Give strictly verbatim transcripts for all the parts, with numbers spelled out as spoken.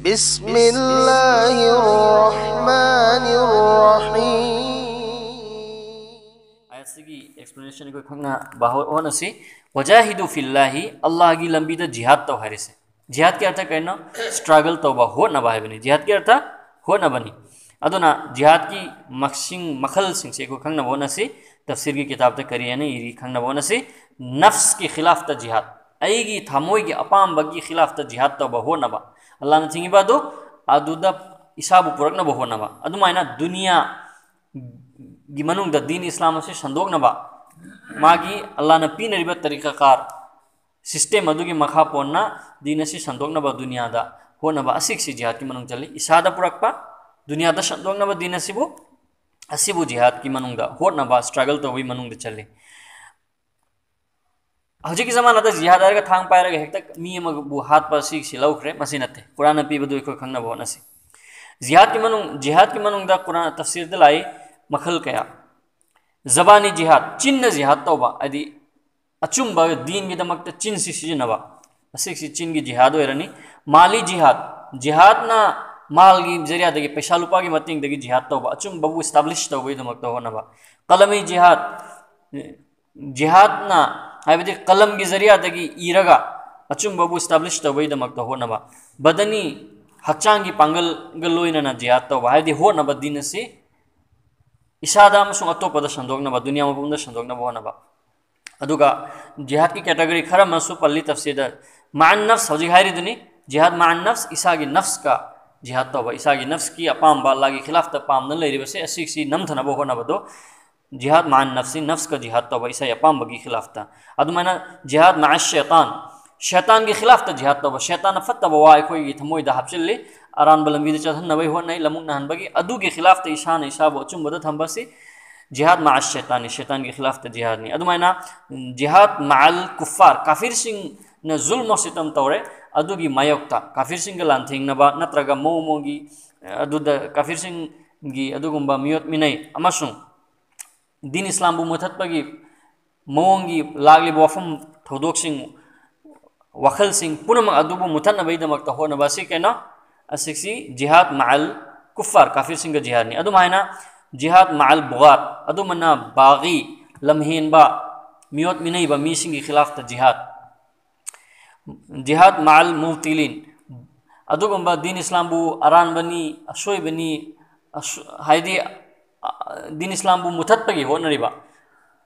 بسم الله الرحمن الرحيم. ꯑꯥꯌꯠꯁꯤꯒꯤ explanation ꯑꯩꯈꯣꯏ ꯈꯪꯅꯕ ꯍꯣꯠꯅꯁꯤ꯫ "ꯋꯖꯥꯍꯤꯗꯨ ꯐꯤꯜꯂꯥꯍꯤ", ꯑꯜꯂꯥꯍꯒꯤ ꯂꯝꯕꯤꯗ ꯖꯤꯍꯥꯗ ꯇꯧ ꯍꯥꯏꯔꯤꯁꯦ꯫ ꯖꯤꯍꯥꯗꯀꯤ ꯑꯔꯊ ꯀꯩꯅꯣ? ꯁ꯭ꯇ꯭ꯔꯒꯜ ꯇꯧꯕ, ꯍꯣꯠꯅꯕ ꯍꯥꯏꯕꯅꯤ꯫ ꯖꯤꯍꯥꯗꯀꯤ ꯑꯔꯊ ꯍꯣꯠꯅꯕꯅꯤ꯫ ꯑꯗꯨꯅ ꯖꯤꯍꯥꯗꯀꯤ ꯃꯁꯤꯡ, ꯃꯈꯜꯁꯤꯡꯁꯦ ꯑꯩꯈꯣꯏ ꯈꯪꯅꯕ ꯍꯣꯠꯅꯁꯤ꯫ ꯇꯐꯁꯤꯔꯒꯤ ꯀꯤꯇꯥꯕꯇ ꯀꯔꯤ ꯍꯥꯏꯅ ꯏꯔꯤ ꯈꯪꯅꯕ ꯍꯣꯠꯅꯁꯤ꯫ ꯅꯐꯁꯀꯤ ꯈꯤꯂꯥꯐꯇ ꯖꯤꯍꯥꯗ, ꯑꯩꯒꯤ ꯊꯃꯣꯏꯒꯤ ꯑꯄꯥꯝꯕꯒꯤ ꯈꯤꯂꯥꯐꯇ ꯖꯤꯍꯥꯗ ꯇꯧꯕ, ꯍꯣꯠꯅꯕ꯫ ꯑꯜꯂꯥꯍꯅ ꯊꯤꯡꯉꯤꯕ ꯑꯗꯨ, ꯑꯗꯨꯗ ꯏꯁꯥꯕꯨ ꯄꯨꯔꯛꯅꯕ ꯍꯣꯠꯅꯕ꯫ ꯑꯗꯨꯃꯥꯏꯅ ꯗꯨꯅꯤꯌꯥꯒꯤ ꯃꯅꯨꯡꯗ ꯗꯤꯟ ꯏꯁꯂꯥꯝ ꯑꯁꯤ ꯁꯟꯗꯣꯛꯅꯕ, ꯃꯥꯒꯤ ꯑꯜꯂꯥꯍꯅ ꯄꯤꯅꯔꯤꯕ ꯇꯔꯤꯀꯥ ꯀꯥꯔ, ꯁꯤꯁꯇꯦꯝ ꯑꯗꯨꯒꯤ ꯃꯈꯥ ꯄꯣꯟꯅ ꯗꯤꯟ ꯑꯁꯤ ꯁꯟꯗꯣꯛꯅꯕ ꯗꯨꯅꯤꯌꯥꯗ ꯍꯣꯠꯅꯕ, ꯑꯁꯤꯁꯤ ꯖꯤꯍꯥꯗꯀꯤ ꯃꯅꯨꯡ ꯆꯜꯂꯤ꯫ ꯏꯁꯥꯗ ꯄꯨꯔꯛꯄ, ꯗꯨꯅꯤꯌꯥꯗ ꯁꯟꯗꯣꯛꯅꯕ ꯗꯤꯟ ꯑꯁꯤꯕꯨ, ꯑꯁꯤꯕꯨ ꯖꯤꯍꯥꯗꯀꯤ ꯃꯅꯨꯡꯗ ꯍꯣꯠꯅꯕ, ꯁ꯭ꯇ꯭ꯔꯒꯜ ꯇꯧꯕꯒꯤ ꯃꯅꯨꯡꯗ ꯆꯜꯂꯤ꯫ ꯍꯧꯖꯤꯛꯀꯤ ꯖꯃꯥꯅꯥꯗ ꯖꯤꯍꯥꯗ ꯍꯥꯏꯔꯒ ꯊꯥꯡ ꯄꯥꯏꯔꯒ ꯍꯦꯛꯇ ꯃꯤ ꯑꯃꯕꯨ ꯍꯥꯠꯄ ꯑꯁꯤꯁꯤ ꯂꯧꯈ꯭ꯔꯦ, ꯃꯁꯤ ꯅꯠꯇꯦ꯫ ꯀꯨꯔꯥꯟꯅ ꯄꯤꯕꯗꯨ ꯑꯩꯈꯣꯏ ꯈꯪꯅꯕ ꯍꯣꯠꯅꯁꯤ꯫ ꯖꯤꯍꯥꯗꯀꯤ ꯃꯅꯨꯡ, ꯖꯤꯍꯥꯗꯀꯤ ꯃꯅꯨꯡꯗ ꯀꯨꯔꯥꯟ ꯇꯐꯁꯤꯔꯗ ꯂꯥꯛꯏ ꯃꯈꯜ ꯀꯌꯥ꯫ ꯖꯕꯥꯅꯤ ꯖꯤꯍꯥꯗ, ꯆꯤꯟꯅ ꯖꯤꯍꯥꯗ ꯇꯧꯕ, ꯍꯥꯏꯗꯤ ꯑꯆꯨꯝꯕ ꯗꯤꯟꯒꯤꯗꯃꯛꯇ ꯆꯤꯟꯁꯤ ꯁꯤꯖꯤꯟꯅꯕ, ꯑꯁꯤꯁꯤ ꯆꯤꯟꯒꯤ ꯖꯤꯍꯥꯗ ꯑꯣꯏꯔꯅꯤ꯫ ꯃꯥꯂꯤ ꯖꯤꯍꯥꯗ, ꯖꯤꯍꯥꯗꯅ ꯃꯥꯜꯒꯤ ꯖꯔꯤꯌꯥꯗꯒꯤ, ꯄꯩꯁꯥ ꯂꯨꯄꯥꯒꯤ ꯃꯇꯦꯡꯗꯒꯤ ꯖꯤꯍꯥꯗ ꯇꯧꯕ, ꯑꯆꯨꯝꯕꯕꯨ ꯏꯁꯇꯥꯕ꯭ꯂꯤꯁ ꯇꯧꯕꯒꯤꯗꯃꯛꯇ ꯍꯣꯠꯅꯕ꯫ ꯀꯂꯃꯤ ꯖꯤꯍꯥꯗ, ꯖꯤꯍꯥꯗꯅ, ꯍꯥꯏꯕꯗꯤ ꯀꯂꯝꯒꯤ ꯖꯔꯤꯌꯥꯗꯒꯤ ꯏꯔꯒ ꯑꯆꯨꯝꯕꯕꯨ ꯏꯁꯇꯥꯕ꯭ꯂꯤꯁ ꯇꯧꯕꯒꯤꯗꯃꯛꯇ ꯍꯣꯠꯅꯕ꯫ ꯕꯗꯅꯤ, ꯍꯛꯆꯥꯡꯒꯤ ꯄꯥꯡꯒꯜꯒ ꯂꯣꯏꯅꯅ ꯖꯤꯍꯥꯗ ꯇꯧꯕ, ꯍꯥꯏꯕꯗꯤ ꯍꯣꯠꯅꯕ, ꯗꯤꯟ ꯑꯁꯤ ꯏꯁꯥꯗ ꯑꯃꯁꯨꯡ ꯑꯇꯣꯞꯄꯗ ꯁꯟꯗꯣꯛꯅꯕ, ꯗꯨꯅꯤꯌꯥ ꯃꯄꯨꯝꯗ ꯁꯟꯗꯣꯛꯅꯕ ꯍꯣꯠꯅꯕ꯫ ꯑꯗꯨꯒ ꯖꯤꯍꯥꯗꯀꯤ ꯀꯦꯇꯦꯒꯣꯔꯤ ꯈꯔ ꯑꯃꯁꯨ ꯄꯜꯂꯤ ꯇꯐꯁꯤꯔꯗ꯫ ꯃꯥꯟ ꯅꯐꯁ, ꯍꯧꯖꯤꯛ ꯍꯥꯏꯔꯤꯗꯨꯅꯤ, ꯖꯤꯍꯥꯗ ꯃꯥꯟ ꯅꯐꯁ, ꯏꯁꯥꯒꯤ ꯅꯐꯁꯀ ꯖꯤꯍꯥꯗ ꯇꯧꯕ, ꯏꯁꯥꯒꯤ ꯅꯐꯁꯀꯤ ꯑꯄꯥꯝꯕ, ꯑꯜꯂꯥꯍꯒꯤ ꯈꯤꯂꯥꯐꯇ ꯄꯥꯝꯗꯅ ꯂꯩꯔꯤꯕꯁꯦ, ꯑꯁꯤꯁꯤ ꯅꯝꯊꯅꯕ ꯍꯣꯠꯅꯕꯗꯣ꯫ ꯖꯤꯍꯥꯗ ꯃꯥꯟ ꯅꯐꯁꯤ, ꯅꯐꯁꯀ ꯖꯤꯍꯥꯗ ꯇꯧꯕ, ꯏꯁꯥꯒꯤ ꯑꯄꯥꯝꯕꯒꯤ ꯈꯤꯂꯥꯐꯇ꯫ ꯑꯗꯨꯃꯥꯏꯅ ꯖꯤꯍꯥꯗ ꯃꯥ ꯁꯩꯇꯥꯟ, ꯁꯩꯇꯥꯟꯒꯤ ꯈꯤꯂꯥꯐꯇ ꯖꯤꯍꯥꯗ ꯇꯧꯕ, ꯁꯩꯇꯥꯟꯅ ꯐꯠꯇꯕ ꯋꯥ ꯑꯩꯈꯣꯏꯒꯤ ꯊꯃꯣꯏꯗ ꯍꯥꯞꯆꯤꯜꯂꯤ, ꯑꯔꯥꯟꯕ ꯂꯝꯕꯤꯗ ꯆꯠꯍꯟꯅꯕꯒꯤ ꯍꯣꯠꯅꯩ, ꯂꯃꯨꯛꯅꯍꯟꯕꯒꯤ, ꯑꯗꯨꯒꯤ ꯈꯤꯂꯥꯐꯇ ꯏꯁꯥꯅ ꯏꯁꯥꯕꯨ ꯑꯆꯨꯝꯕꯗ ꯊꯝꯕꯁꯤ ꯖꯤꯍꯥꯗ ꯃꯥ ꯁꯩꯇꯥꯟꯅꯤ, ꯁꯩꯇꯥꯟꯒꯤ ꯈꯤꯂꯥꯐꯇ ꯖꯤꯍꯥꯗꯅꯤ꯫ ꯑꯗꯨꯃꯥꯏꯅ ꯖꯤꯍꯥꯗ ꯃꯥꯜ ꯀꯨꯐꯥꯔ, ꯀꯥꯐꯤꯔꯁꯤꯡꯅ ꯖꯨꯜꯃ ꯁꯤꯇꯝ ꯇꯧꯔꯦ, ꯑꯗꯨꯒꯤ ꯃꯥꯌꯣꯛꯇ ꯀꯥꯐꯤꯔꯁꯤꯡꯒ ꯂꯥꯟꯊꯦꯡꯅꯕ, ꯅꯠꯇ꯭ꯔꯒ ꯃꯑꯣꯡ ꯃꯑꯣꯡꯒꯤ, ꯑꯗꯨꯗ ꯀꯥꯐꯤꯔꯁꯤꯡꯒꯤ ꯑꯗꯨꯒꯨꯝꯕ ꯃꯤꯑꯣꯠ ꯃꯤꯅꯩ ꯑꯃꯁꯨꯡ ꯗꯤꯟ ꯏꯁꯂꯥꯝꯕꯨ ꯃꯨꯊꯠꯄꯒꯤ ꯃꯑꯣꯡꯒꯤ ꯂꯥꯛꯂꯤꯕ ꯋꯥꯐꯝ, ꯊꯧꯗꯣꯛꯁꯤꯡ, ꯋꯥꯈꯜꯁꯤꯡ ꯄꯨꯝꯅꯃꯛ ꯑꯗꯨꯕꯨ ꯃꯨꯊꯠꯅꯕꯒꯤꯗꯃꯛꯇ ꯍꯣꯠꯅꯕ ꯑꯁꯤ ꯀꯩꯅꯣ? ꯑꯁꯤꯁꯤ ꯖꯤꯍꯥꯗ ꯃꯥꯜ ꯀꯨꯐꯥꯔ, ꯀꯥꯐꯤꯔꯁꯤꯡꯒ ꯖꯤꯍꯥꯗꯅꯤ꯫ ꯑꯗꯨꯃꯥꯏꯅ ꯖꯤꯍꯥꯗ ꯃꯥꯜ ꯕꯨꯒꯥꯠ, ꯑꯗꯨꯃꯅ ꯕꯥꯒꯤ, ꯂꯝꯍꯦꯟꯕ, ꯃꯤꯑꯣꯠ ꯃꯤꯅꯩꯕ ꯃꯤꯁꯤꯡꯒꯤ ꯈꯤꯂꯥꯐꯇ ꯖꯤꯍꯥꯗ꯫ ꯖꯤꯍꯥꯗ ꯃꯥꯜ ꯃꯨꯕꯇꯤꯂꯤꯟ, ꯑꯗꯨꯒꯨꯝꯕ ꯗꯤꯟ ꯏꯁꯂꯥꯝꯕꯨ ꯑꯔꯥꯟꯕꯅꯤ, ꯑꯁꯣꯏꯕꯅꯤ, ꯑꯁ-, ꯍꯥꯏꯗꯤ, ꯑ, ꯗꯤꯟ ꯏꯁꯂꯥꯝꯕꯨ ꯃꯨꯊꯠꯄꯒꯤ ꯍꯣꯠꯅꯔꯤꯕ,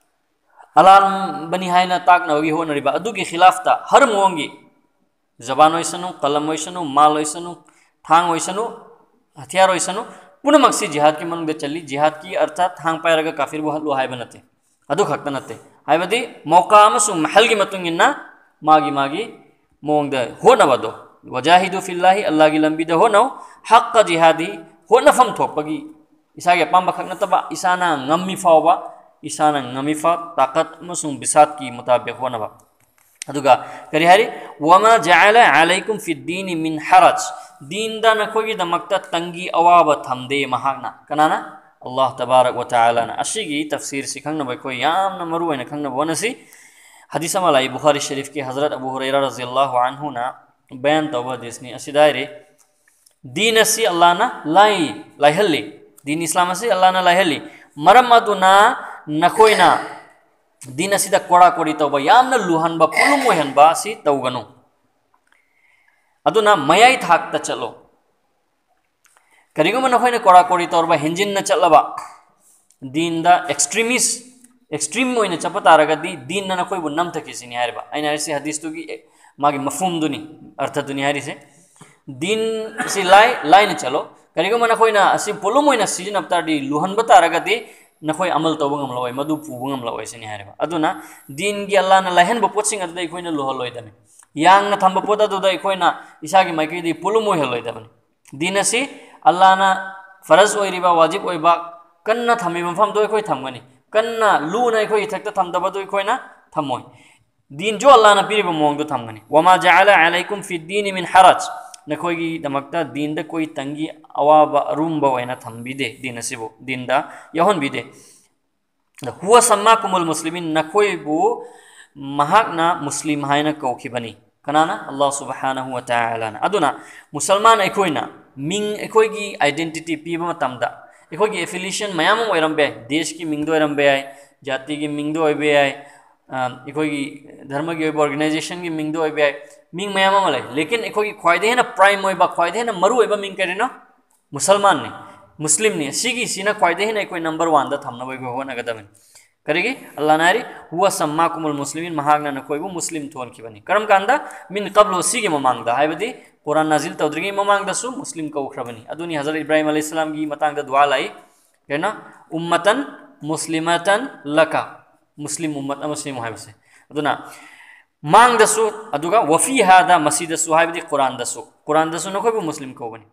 ꯑꯂꯥꯟꯕꯅꯤ ꯍꯥꯏꯅ ꯇꯥꯛꯅꯕꯒꯤ ꯍꯣꯠꯅꯔꯤꯕ ꯑꯗꯨꯒꯤ ꯈꯤꯂꯥꯐꯇ ꯍꯔ ꯃꯑꯣꯡꯒꯤ, ꯖꯕꯥꯟ ꯑꯣꯏꯁꯅꯨ, ꯀꯂꯝ ꯑꯣꯏꯁꯅꯨ, ꯃꯥꯜ ꯑꯣꯏꯁꯅꯨ, ꯊꯥꯡ ꯑꯣꯏꯁꯅꯨ, ꯍꯊꯤꯌꯥꯔ ꯑꯣꯏꯁꯅꯨ, ꯄꯨꯝꯅꯃꯛꯁꯤ ꯖꯤꯍꯥꯗꯀꯤ ꯃꯅꯨꯡꯗ ꯆꯜꯂꯤ꯫ ꯖꯤꯍꯥꯗꯀꯤ ꯑꯔꯊ ꯊꯥꯡ ꯄꯥꯏꯔꯒ ꯀꯥꯐꯤꯔꯕꯨ ꯍꯠꯂꯨ ꯍꯥꯏꯕ ꯅꯠꯇꯦ꯫ ꯑꯗꯨ ꯈꯛꯇ ꯅꯠꯇꯦ꯫ ꯍꯥꯏꯕꯗꯤ ꯃꯧꯀꯥ ꯑꯃꯁꯨꯡ ꯃꯍꯜꯒꯤ ꯃꯇꯨꯡ ꯏꯟꯅ ꯃꯥꯒꯤ ꯃꯥꯒꯤ ꯃꯑꯣꯡꯗ ꯍꯣꯠꯅꯕꯗꯣ꯫ "ꯋꯖꯥꯍꯤꯗꯨ ꯐꯤꯜꯂꯥꯍꯤ", ꯑꯜꯂꯥꯍꯒꯤ ꯂꯝꯕꯤꯗ ꯍꯣꯠꯅꯧ꯫ "ꯍꯛꯀ ꯖꯤꯍꯥꯗꯤ", ꯍꯣꯠꯅꯐꯝ ꯊꯣꯛꯄꯒꯤ, ꯏꯁꯥꯒꯤ ꯑꯄꯥꯝꯕ ꯈꯛ ꯅꯠꯇꯕ, ꯏꯁꯥꯅ ꯉꯝꯃꯤ ꯐꯥꯎꯕ, ꯏꯁꯥꯅ ꯉꯝꯃꯤ ꯐꯥꯎ ꯇꯥꯀꯠ ꯑꯃꯁꯨꯡ ꯕꯤꯁꯥꯠꯀꯤ ꯃꯨꯇꯥꯕꯤꯛ ꯍꯣꯠꯅꯕ꯫ ꯑꯗꯨꯒ ꯀꯔꯤ ꯍꯥꯏꯔꯤ? "ꯋꯃꯥ ꯖꯑꯂ ꯑꯂꯩꯀꯨꯝ ꯐꯤꯗꯗꯤꯅꯤ ꯃꯤꯟ ꯍꯔꯖ", ꯗꯤꯟꯗ ꯅꯈꯣꯏꯒꯤꯗꯃꯛꯇ ꯇꯪꯒꯤ ꯑꯋꯥꯕ ꯊꯝꯗꯦ ꯃꯍꯥꯛꯅ꯫ ꯀꯅꯥꯅ? ꯑꯜꯂꯥꯍ ꯇꯕꯥꯔꯛ ꯋ ꯇꯥꯂꯥꯅ꯫ ꯑꯁꯤꯒꯤ ꯇꯐꯁꯤꯔꯁꯤ ꯈꯪꯅꯕ ꯑꯩꯈꯣꯏ ꯌꯥꯝꯅ ꯃꯔꯨ ꯑꯣꯏꯅ ꯈꯪꯅꯕ ꯍꯣꯠꯅꯁꯤ꯫ ꯍꯗꯤꯁ ꯑꯃ ꯂꯥꯛꯏ ꯕꯨꯈꯥꯔꯤ ꯁꯔꯤꯐꯀꯤ, ꯍꯖꯔꯠ ꯑꯕꯨ ꯍꯨꯔꯩꯔꯥ ꯔꯖꯤꯌꯜꯂꯥꯍꯨ ꯑꯟꯍꯨꯅ ꯕꯌꯥꯟ ꯇꯧꯕ ꯍꯗꯤꯁꯅꯤ꯫ ꯑꯁꯤꯗ ꯍꯥꯏꯔꯤ, ꯗꯤꯟ ꯑꯁꯤ ꯑꯜꯂꯥꯍꯅ ꯂꯥꯏ-, ꯂꯥꯏꯍꯜꯂꯤ꯫ ꯗꯤꯟ ꯏꯁꯂꯥꯝ ꯑꯁꯤ ꯑꯜꯂꯥꯍꯅ ꯂꯥꯏꯍꯜꯂꯤ꯫ ꯃꯔꯝ ꯑꯗꯨꯅ ꯅꯈꯣꯏꯅ ꯗꯤꯟ ꯑꯁꯤꯗ ꯀꯣꯔꯥ ꯀꯣꯔꯤ ꯇꯧꯕ, ꯌꯥꯝꯅ ꯂꯨꯍꯟꯕ, ꯄꯣꯠꯂꯨꯝ ꯑꯣꯏꯍꯟꯕ ꯑꯁꯤ ꯇꯧꯒꯅꯨ꯫ ꯑꯗꯨꯅ ꯃꯌꯥꯏ ꯊꯥꯛꯇ ꯆꯠꯂꯣ꯫ ꯀꯔꯤꯒꯨꯝꯕ ꯅꯈꯣꯏꯅ ꯀꯣꯔꯥ ꯀꯣꯔꯤ ꯇꯧꯔꯕ, ꯍꯦꯟꯖꯤꯟꯅ ꯆꯠꯂꯕ, ꯗꯤꯟꯗ ꯑꯦꯛꯁꯇ꯭ꯔꯤꯃꯤꯁ, ꯑꯦꯛꯁꯇ꯭ꯔꯤꯝ ꯑꯣꯏꯅ ꯆꯠꯄ ꯇꯥꯔꯒꯗꯤ ꯗꯤꯟꯅ ꯅꯈꯣꯏꯕꯨ ꯅꯝꯊꯈꯤꯁꯤꯅꯤ ꯍꯥꯏꯔꯤꯕ꯫ ꯑꯩꯅ ꯍꯥꯏꯔꯤꯁꯤ ꯍꯗꯤꯁꯇꯨꯒꯤ ꯃꯥꯒꯤ ꯃꯐꯍꯨꯝꯗꯨꯅꯤ, ꯑꯔꯊꯗꯨꯅꯤ ꯍꯥꯏꯔꯤꯁꯦ꯫ ꯗꯤꯟ ꯑꯁꯤ ꯂꯥꯏ, ꯂꯥꯏꯅ ꯆꯠꯂꯣ꯫ ꯀꯔꯤꯒꯨꯝꯕ ꯅꯈꯣꯏꯅ ꯑꯁꯤ ꯄꯣꯠꯂꯨꯝ ꯑꯣꯏꯅ ꯁꯤꯖꯤꯟꯅꯕ ꯇꯥꯔꯗꯤ, ꯂꯨꯍꯟꯕ ꯇꯥꯔꯒꯗꯤ ꯅꯈꯣꯏ ꯑꯃꯜ ꯇꯧꯕ ꯉꯝꯂꯛꯑꯣꯏ, ꯃꯗꯨ ꯄꯨꯕ ꯉꯝꯂꯛꯑꯣꯏ ꯁꯤꯅꯤ ꯍꯥꯏꯔꯤꯕ꯫ ꯑꯗꯨꯅ ꯗꯤꯟꯒꯤ ꯑꯜꯂꯥꯍꯅ ꯂꯥꯏꯍꯟꯕ ꯄꯣꯠꯁꯤꯡ ꯑꯗꯨꯗ ꯑꯩꯈꯣꯏꯅ ꯂꯨꯍꯜꯂꯣꯏꯗꯕꯅꯤ꯫ ꯌꯥꯡꯅ ꯊꯝꯕ ꯄꯣꯠ ꯑꯗꯨꯗ ꯑꯩꯈꯣꯏꯅ ꯏꯁꯥꯒꯤ ꯃꯥꯏꯀꯩꯗꯒꯤ ꯄꯣꯠꯂꯨꯝ ꯑꯣꯏꯍꯜꯂꯣꯏꯗꯕꯅꯤ꯫ ꯗꯤꯟ ꯑꯁꯤ ꯑꯜꯂꯥꯍꯅ ꯐꯔꯖ ꯑꯣꯏꯔꯤꯕ, ꯋꯥꯖꯤꯕ ꯑꯣꯏꯕ, ꯀꯟꯅ ꯊꯝꯃꯤꯕ ꯃꯐꯝꯗꯣ ꯑꯩꯈꯣꯏ ꯊꯝꯒꯅꯤ꯫ ꯀꯟꯅ ꯂꯨꯅ ꯑꯩꯈꯣꯏ ꯏꯊꯛꯇ ꯊꯝꯗꯕꯗꯨ ꯑꯩꯈꯣꯏꯅ ꯊꯝꯃꯣꯏ꯫ ꯗꯤꯟꯁꯨ ꯑꯜꯂꯥꯍꯅ ꯄꯤꯔꯤꯕ ꯃꯑꯣꯡꯗ ꯊꯝꯒꯅꯤ꯫ "ꯋꯃꯥ ꯖꯑꯂ ꯑꯂꯩꯀꯨꯝ ꯐꯤꯗꯗꯤꯅꯤ ꯃꯤꯟ ꯍꯔꯖ", ꯅꯈꯣꯏꯒꯤꯗꯃꯛꯇ ꯗꯤꯟꯗ ꯀꯣꯏ ꯇꯪꯒꯤ ꯑꯋꯥꯕ ꯑꯔꯨꯝꯕ ꯑꯣꯏꯅ ꯊꯝꯕꯤꯗꯦ꯫ ꯗꯤꯟ ꯑꯁꯤꯕꯨ ꯗꯤꯟꯗ ꯌꯥꯎꯍꯟꯕꯤꯗꯦ꯫ "ꯍꯨꯋ ꯁꯝꯃꯥꯀꯨꯃꯨꯜ ꯃꯨꯁꯂꯤꯃꯤꯟ", ꯅꯈꯣꯏꯕꯨ ꯃꯍꯥꯛꯅ ꯃꯨꯁꯂꯤꯝ ꯍꯥꯏꯅ ꯀꯧꯈꯤꯕꯅꯤ꯫ ꯀꯅꯥꯅ? ꯑꯜꯂꯥꯍ ꯁꯨꯕꯍꯥꯅꯍꯨ ꯋ ꯇꯥꯂꯥꯅ꯫ ꯑꯗꯨꯅ ꯃꯨꯁꯜꯃꯥꯟ ꯑꯩꯈꯣꯏꯅ ꯃꯤꯡ, ꯑꯩꯈꯣꯏꯒꯤ identity ꯄꯤꯕ ꯃꯇꯝꯗ ꯑꯩꯈꯣꯏꯒꯤ affiliation ꯃꯌꯥꯝ ꯑꯃ ꯑꯣꯏꯔꯝꯕ ꯌꯥꯏ, ꯗꯦꯁꯀꯤ ꯃꯤꯡꯗ ꯑꯣꯏꯔꯝꯕ ꯌꯥꯏ, ꯖꯥꯇꯤꯒꯤ ꯃꯤꯡꯗ ꯑꯣꯏꯕ ꯌꯥꯏ, ꯑ, ꯑꯩꯈꯣꯏꯒꯤ ꯙꯔꯃꯒꯤ ꯑꯣꯏꯕ organizationꯒꯤ ꯃꯤꯡꯗ ꯑꯣꯏꯕ ꯌꯥꯏ, ꯃꯤꯡ ꯃꯌꯥꯝ ꯑꯃ ꯂꯩ꯫ ꯂꯦꯀꯤꯟ ꯑꯩꯈꯣꯏꯒꯤ ꯈ꯭ꯋꯥꯏꯗꯒꯤ ꯍꯦꯟꯅ prime ꯑꯣꯏꯕ, ꯈ꯭ꯋꯥꯏꯗꯒꯤ ꯍꯦꯟꯅ ꯃꯔꯨ ꯑꯣꯏꯕ ꯃꯤꯡ ꯀꯔꯤꯅꯣ? ꯃꯨꯁꯜꯃꯥꯟꯅꯤ, ꯃꯨꯁꯂꯤꯝꯅꯤ꯫ ꯁꯤꯒꯤꯁꯤꯅ ꯈ꯭ꯋꯥꯏꯗꯒꯤ ꯍꯦꯟꯅ ꯑꯩꯈꯣꯏ number oneꯗ ꯊꯝꯅꯕ ꯑꯩꯈꯣꯏ ꯍꯣꯠꯅꯒꯗꯕꯅꯤ꯫ ꯀꯔꯤꯒꯤ? ꯑꯜꯂꯥꯍꯅ ꯍꯥꯏꯔꯤ, "ꯍꯨꯋ ꯁꯝꯃꯥꯀꯨꯃꯨꯜ ꯃꯨꯁꯂꯤꯃꯤꯟ", ꯃꯍꯥꯛꯅ ꯅꯈꯣꯏꯕꯨ ꯃꯨꯁꯂꯤꯝ ꯊꯣꯟꯈꯤꯕꯅꯤ꯫ ꯀꯔꯝ ꯀꯥꯟꯗ? "ꯃꯤꯟ ꯀꯕꯂꯨ", ꯁꯤꯒꯤ ꯃꯃꯥꯡꯗ, ꯍꯥꯏꯕꯗꯤ ꯀꯨꯔꯥꯟ ꯅꯥꯖꯤꯜ ꯇꯧꯗ꯭ꯔꯤꯉꯩ ꯃꯃꯥꯡꯗꯁꯨ ꯃꯨꯁꯂꯤꯝ ꯀꯧꯈ꯭ꯔꯕꯅꯤ꯫ ꯑꯗꯨꯅꯤ ꯍꯖꯔꯠ ꯏꯕ꯭ꯔꯥꯍꯤꯝ ꯑꯂꯩꯍꯤꯁꯁꯂꯥꯝꯒꯤ ꯃꯇꯥꯡꯗ ꯗꯨꯋꯥ ꯂꯥꯛꯏ, ꯀꯩꯅꯣ? "ꯎꯝꯃꯇꯟ ꯃꯨꯁꯂꯤꯃꯇꯟ ꯂꯀ", ꯃꯨꯁꯂꯤꯝ ꯎꯝꯃꯠ ꯑꯃ ꯁꯦꯝꯃꯨ ꯍꯥꯏꯕꯁꯦ꯫ ꯑꯗꯨꯅ ꯃꯥꯡꯗꯁꯨ, ꯑꯗꯨꯒ "ꯋꯐꯤ ꯍꯥꯗ", ꯃꯁꯤꯗꯁꯨ, ꯍꯥꯏꯕꯗꯤ ꯀꯨꯔꯥꯟꯗꯁꯨ, ꯀꯨꯔꯥꯟꯗꯁꯨ ꯅꯈꯣꯏꯕꯨ ꯃꯨꯁꯂꯤꯝ ꯀꯧꯕꯅꯤ꯫